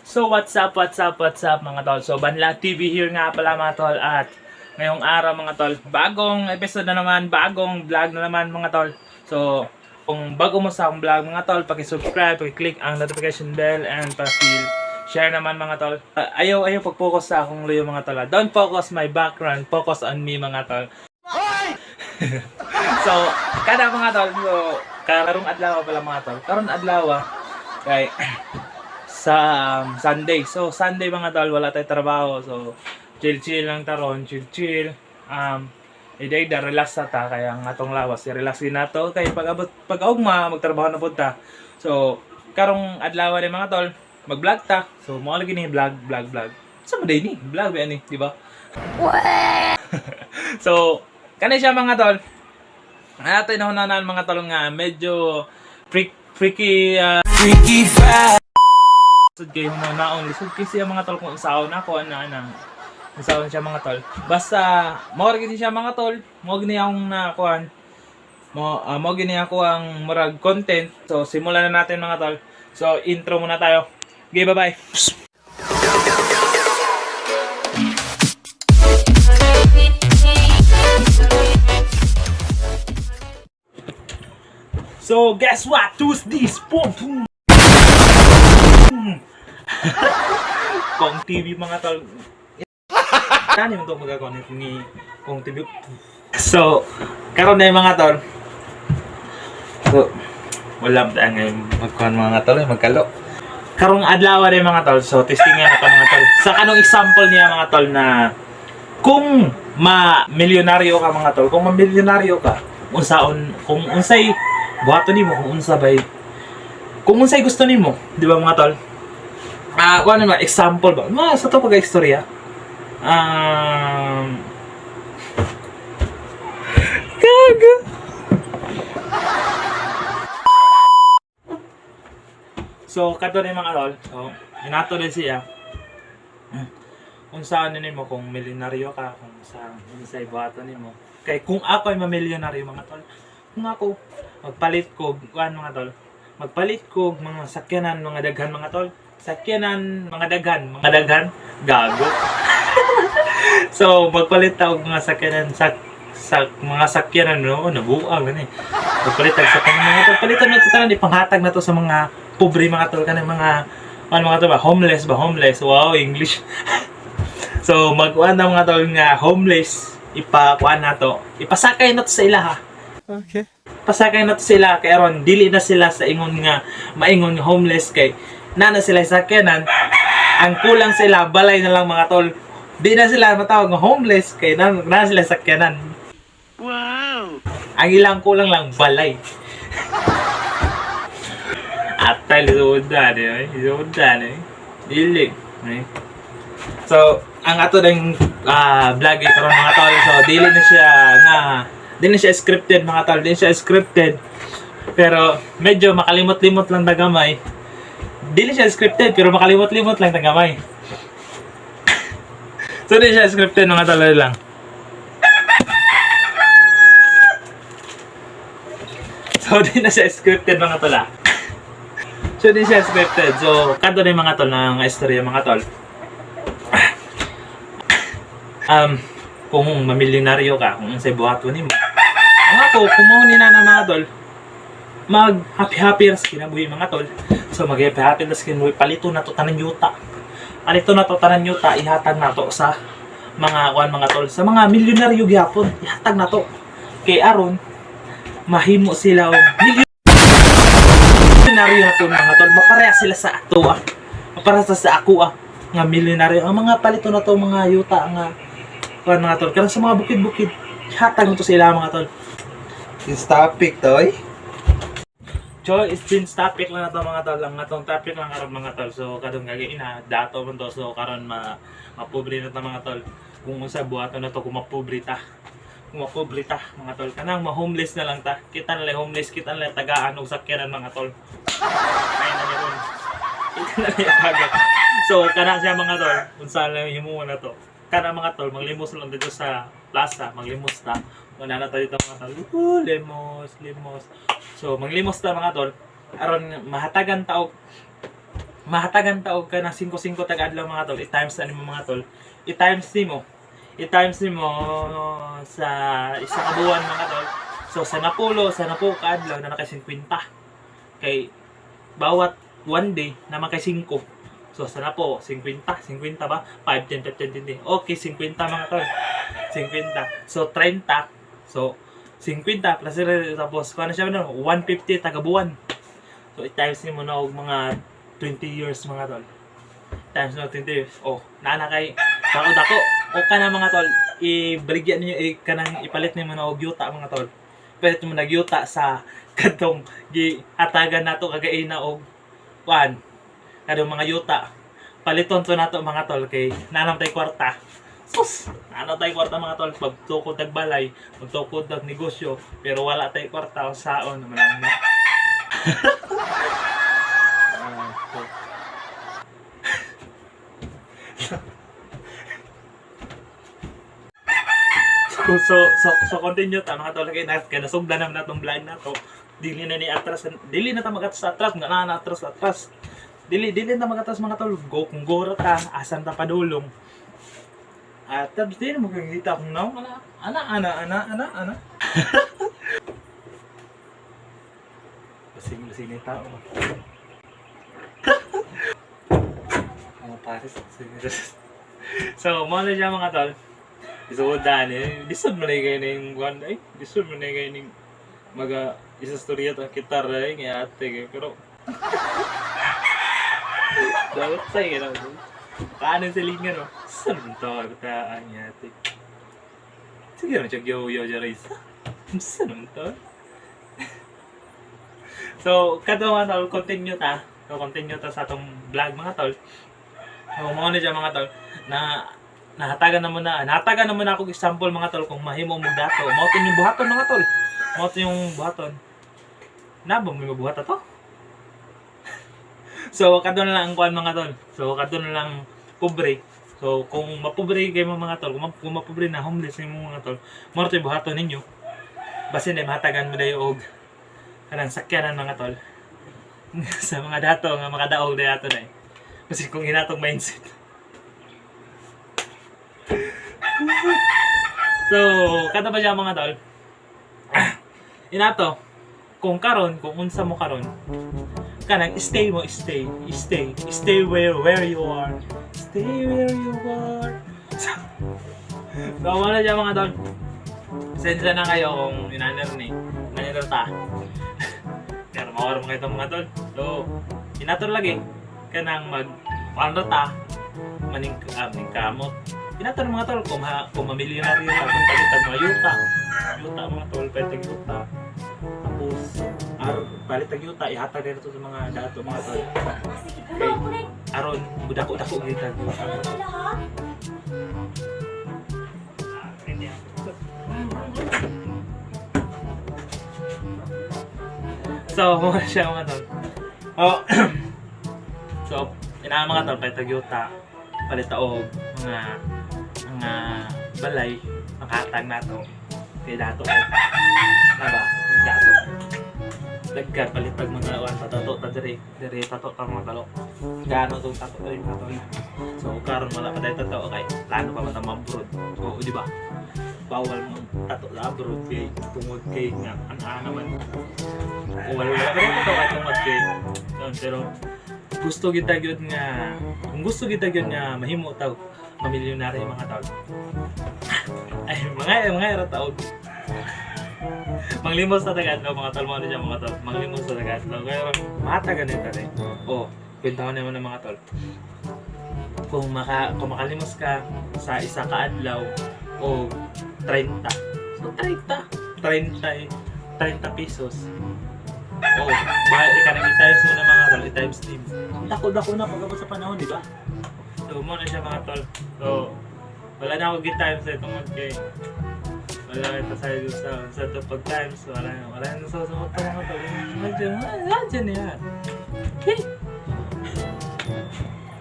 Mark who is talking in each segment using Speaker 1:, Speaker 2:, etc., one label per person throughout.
Speaker 1: So what's up, what's up, what's up, mga tol? So Banla TV here nga pala, mga tol, at ngayong araw, mga tol, bagong episode na naman, bagong vlog na naman, mga tol. So kung bago mo sa akong vlog, mga tol, paki-subscribe, paki-click ang notification bell and paki-share naman, mga tol. Ayaw ayaw pag-focus sa akong luyo, mga tol, ah. Don't focus my background, focus on me, mga tol. So kada mga tol, so karong adlaw pala, mga tol. Karon adlaw kay sa Sunday. So Sunday, mga tol, wala tayo trabaho. So chill chill lang taron, chill chill. Iday da relax na ta kaya ang atong lawas i-relax din nato kay pag abot pag ugma magtrabaho na pud ta. So karong adlaw ni, mga tol, mag-vlog ta. So mo lagi ni vlog vlog vlog. Sa ba ni? Vlog ba ni, di ba? So kani siya, mga tol. Ato inahunanan, mga tol, nga medyo freaky,
Speaker 2: Freaky fast.
Speaker 1: Lisod kayo naon, lisod kay siya, mga tol, kung unsaon ako ana ana unsaon siya, mga tol. Basta mao ra gid siya, mga tol, mao gini akong nakuan mo, mao gini ako ang murag content. So simulan na natin, mga tol. So intro muna tayo. Okay, bye bye. So guess what? Who's this? Boom, boom. Kong TV, mga tol. Tani mo to magagawa ni Kong TV. So, karon na yung mga tol. So, wala pa tayo ngayon magkuhan, mga tol, eh, magkalo. Karong adlaw rin, mga tol. So, testing nga na to, mga tol. Sa kanong example niya, mga tol, na kung ma-milyonaryo ka, mga tol, kung ma-milyonaryo ka, unsaon, kung unsay buhaton nimo, kung unsa bay, kung unsay gusto nimo, di ba, mga tol? Ah, uh, ano ba, example ba? Mga sa to pag istorya. Gago. So, kato na yung mga tol. So, inato din siya. Kung saan nimo kung milyonaryo ka, kung sa unsay buhaton nimo. Kay kung ako ay mamilyonaryo, mga tol, kung ako magpalit ko, kuan, mga tol, magpalit ko mga sakyanan, mga daghan, mga tol. Sakyanan, mga daghan, mga daghan, gago. So, magpalit ta og mga sakyanan sa mga sakyanan, no, nabuang gani. Magpalit tag sakyanan, mga tol. Palitan na to tanan, ipanghatag na to sa mga pobre, mga tol, kanang mga ano, mga tol ba, homeless ba, homeless. Wow, English. So, magkuan na, mga tol, nga homeless, ipakuan na to. Ipasakay na to sa ilaha.
Speaker 2: Okay.
Speaker 1: Pasakay na to sila kay aron dili na sila sa ingon nga maingon nga homeless kay na na sila sa sakyanan. Ang kulang sila balay na lang, mga tol. Di na sila matawag nga homeless kay na, na sila sa sakyanan.
Speaker 2: Wow.
Speaker 1: Ang ilang kulang lang balay. Atay lisod na eh, lisod na eh, dili eh. So ang ato ding vlog ay karon, mga tol, so dili na siya nga dili na siya scripted, mga tol, dili siya scripted, pero medyo makalimot-limot lang tagamay. Dili siya scripted pero makalimot-limot lang tagamay. So dili siya scripted, mga tol, lang. So di na siya scripted, mga tol, ah. So di siya scripted. So kadto na yung mga tol na nga istorya, mga tol. Kung mamilyonaryo ka, kung unsay buhaton nimo. Ang ako, kung mao ni na mga tol, mag happy happy ra sa kinabuhi, mga tol. So mag happy happy ra sa kinabuhi, palito na to tanan yuta. Palito na to tanan yuta, ihatag na to sa mga kuan, mga tol, sa mga milyonaryo gyapon, ihatag na to. Kay aron mahimo sila og milyonaryo na to, mga tol. Mapareha sila sa ato ah. Mapareha sa ako ah nga milyonaryo. Ang mga palito na to mga yuta nga kuan, mga tol. Karon sa mga bukid-bukid, ihatag na to sila, mga tol.
Speaker 2: This topic, toy.
Speaker 1: Choy, since topic lang na to, mga tol, ang atong topic lang karon, mga tol. So kadong gagi na dato man to, so karon ma mapobre na ta, mga tol. Kung unsa buhaton na to kung mapobre ta. Kung mapobre ta, mga tol, kanang ma-homeless na lang ta. Kita na lang homeless, kita na lang tagaan og sakyanan, mga tol. Ay na ron. Kita na lang taga. So kana siya, mga tol, unsa lang himo na to. Kana, mga tol, maglimos lang dito sa plaza, maglimos ta. Wala na tayo dito, mga tol. Woo, limos, limos. So, maglimos ta, mga tol. Aron mahatagan ta og Mahatagan ta og kanang 5-5 tag adlaw, mga tol, i-times na nimo, mga tol. I-times nimo. I-times nimo sa isa ka buwan, mga tol. So sa napulo, sa napo ka adlaw na naka 50. Kay bawat one day naman kay 5. So sa napo, 50, 50 ba? 5, 10, 15, 20. Okay, 50, mga tol. 50. So 30. So 50 plus tapos kung ano siya no, 150 taga buwan. So i-times nimo na og mga 20 years, mga tol. Times mo 20 years. Oh, naa na kay dako dako. O kana, mga tol, ibaligya ninyo eh, kanang ipalit nimo na og yuta, mga tol. Palit mo nag yuta sa kadtong gihatagan nato kagaina og kuan kadtong mga yuta. Paliton to nato, mga tol, kay naa tay kwarta. Sus, naa tay kwarta, mga tol, pagtukod tag balay, pagtukod tag negosyo, pero wala tay kwarta saon naman ang Ah, so continue ta, mga tol, kay nasugdan naman natong vlog na to. Dili na ni atras, dili na ta magatras atras, nga na atras atras. Dili dili na magatras, mga tol. Go kung go ra ta, asan ta padulong. At tapos di na magkakita kung naong ana ana ana ana ana ana. Lasing lasing na yung tao. Mga pares. So, mao na siya, mga tol. Isudan eh. Lisod man na kayo na yung kuan ay. Lisod man na kayo ning maga isa storya ta gitarra eh nga ate kayo. Pero dapat sa iyo na. Paano sa lingan no? Saan man to ta ang ate? Sige na siya yo yo dyan isa. Saan man to? So, kadto, mga tol, continue ta. So, continue ta sa atong vlog, mga tol. So, mao na siya, mga tol, na nahatagan na mo na ako example, mga tol, kung mahimo mo dato. Mao to yung buhaton, mga tol. Mao to yung buhaton. Na ba mo mabuhat to? So kadto na lang ang kuan, mga tol. So kadto na lang pobre. So kung mapobre kayo, mga tol, kung mapobre na homeless mo, mga tol, mao to yung buhaton ninyo. Basin ay mahatagan mo dayo og kanang sakyanan, mga tol. Sa mga dato nga makadaog dayo ato na eh. Kasi kung inatong mindset. So, kada ba siya, mga tol? Inato, kung karon, kung unsa mo karon, kanang stay mo, stay, stay, stay where you are. Stay where you are. So, wala siya, mga tol. Sensya na kayo kung inaner ni. Inaner ta. Pero mawar mga ito, mga tol. So, inato lagi. Kanang mag, paano ta, maning kamot. Inato mga tol, kung mamilyonaryo ka, kung palitag mga yuta. Yuta, mga tol, palitag yuta. Tapos, palitag yuta, ihatag nila to sa mga dato, mga tol.
Speaker 3: Kay,
Speaker 1: aron, budako-dako gitag yuta. So, muna siya, mga tol. Oh. So, ina, mga tol, palit yuta, palit og mga balay, makahatag nato. Kay dato kay. Naba, dato. Daghan palit pag mga uan patato ta diri, diri tato ta, mga talo. Gaano tong tato diri, mga tol. So, karon wala pa tayo tato kay plano pa man ta ma-abroad. So, di ba? Bawal mo tato sa abroad kay tungod kay nga ana naman. O wala wala pa tato kay tungod kay yun, pero gusto kita gyud nga kung gusto kita gyud nga mahimo taw mamilyonaryo, mga tao. Ay, mga era taog. Manglimos sa tagadlaw, mga tol, mo siya, mga tol. Manglimos sa tagadlaw. Kaya mata ganito rin. Oh, kwentahan naman ng mga tol. Kung makalimos ka sa isa ka adlaw o 30. So 30, 30 eh, 30 pesos. Oh, ba ika nang i-times mo na, mga tol, i-times din. Dako-dako na pag sa panahon, di ba? So, mo na siya, mga tol. So, wala na ako gi-times eh, tungod kay wala kita sa to pag times, wala na wala na sa sa mga tol. Wala dyan, wala dyan yan. Okay.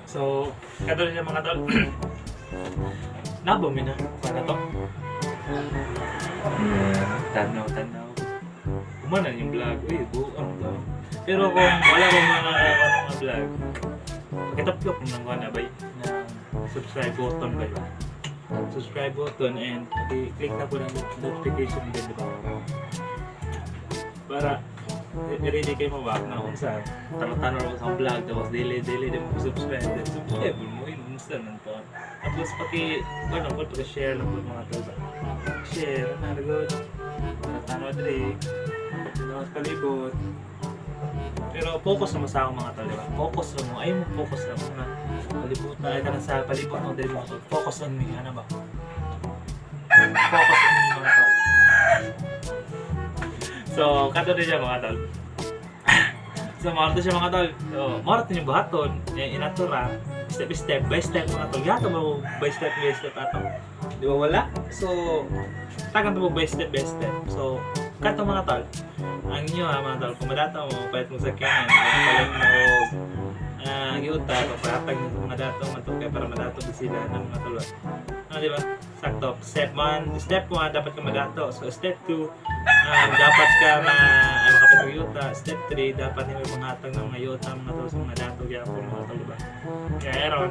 Speaker 1: So, kadto siya, mga tol. Nabami na. Para to. Tanaw, tanaw. Kumana yung vlog. Uy, buang to. Pero kung wala kong mga vlog, Pakitaplok ng kuan abay ng subscribe button ba, diba? Subscribe button and i-click na po ng notification bell, diba? Para ready kayo mo ba na unsa tanaw-tanaw ko sa vlog, tapos daily daily din mo subscribe, then subscribe mo yun, unsa man to. Tapos paki ano po, paki share lang po, mga tol ba, share na good, tanaw diri, tapos palibot. Pero focus naman sa akong, mga tol, di ba? Focus lang mo, ay mo, focus lang mo na palibot na ay kanang sa palibot mo diri, mga tol. Focus on me, ano ba? Focus on me, mga tol. So, kato din siya, mga tol. So, mga siya, mga tol. So, mga yung buhaton, yung inatura, step by step, by step, mga tol. Gato mo by step ato. Di ba wala? So, tagan mo by step by step. So, kato, mga tol. Ang inyo ha, mga tol, kung madato mo, palit mo sakyanan, palit mo yuta, papahatag mo sa mga dato, mga tol, kaya para madato din sila ng mga tol. Ano, di ba? Sakto. Step 1, step 1, dapat ka madato. So, step 2, dapat ka ay, makapit ng yuta. Step 3, dapat nimo panghatag ng mga yuta, mga tol, sa mga dato, gyapon, mga tol, di ba? Kaya aron,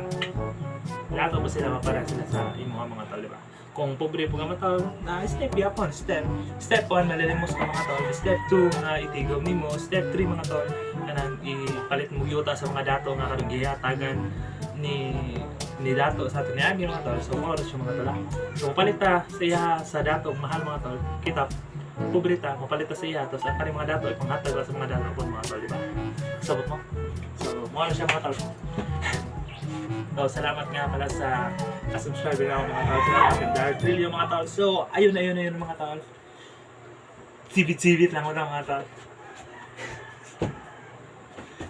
Speaker 1: lahat ba sila mapara sila sa imuha, mga tol, di ba? Kung pobre po ka, mga tol, na step yapon, step. Step 1, malilimos ka, mga tol. Step 2, nga itigom nimo. Step 3, mga tol, kanang ipalit mo yuta sa mga dato nga kanang gihatagan ni dato sa ato ni mga tol. So, mao siya, mga tol, ah. So, palit ta sa iya sa dato, mahal, mga tol. Kita, pobre ta, mapalit ta sa iya. Tapos, ang kaning mga dato, ipanghatag ra sa mga dato po, mga tol, di ba? Sabot mo? So, mao siya, mga tol. So, salamat nga pala sa ka-subscriber ako, mga tol. Salamat kay Dark Trillo, mga tol. So, ayun, ayun, ayun, mga tol. Sibit-sibit lang ako na, mga tol.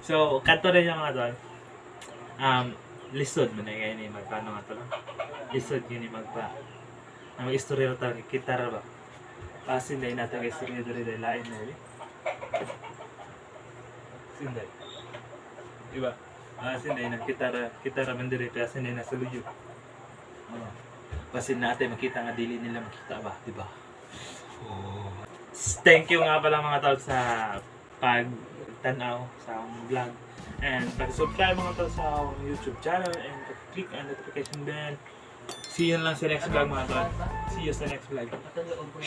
Speaker 1: So, kanto rin yung, mga tol. Lisod man na ngayon eh, magpaano nga tol. Lisod yun eh, magpa. Ang mag-istorya ra tayo, kita ra ba? Pasin na natin ang istorya diri dahil lain na eh. Sinday. Diba? Ah, sinday na kita ra man diri pero sinday na sa luyo. Oh. Basin natin makita nga dili nila makita ba, di ba? Oh. Thank you nga pala, mga tol, sa pagtanaw sa akong vlog and pag-subscribe, mga tol, sa akong YouTube channel and pag-click ang notification bell. See you lang sa next vlog, mga tol. See you sa next vlog.
Speaker 3: Matulog ko.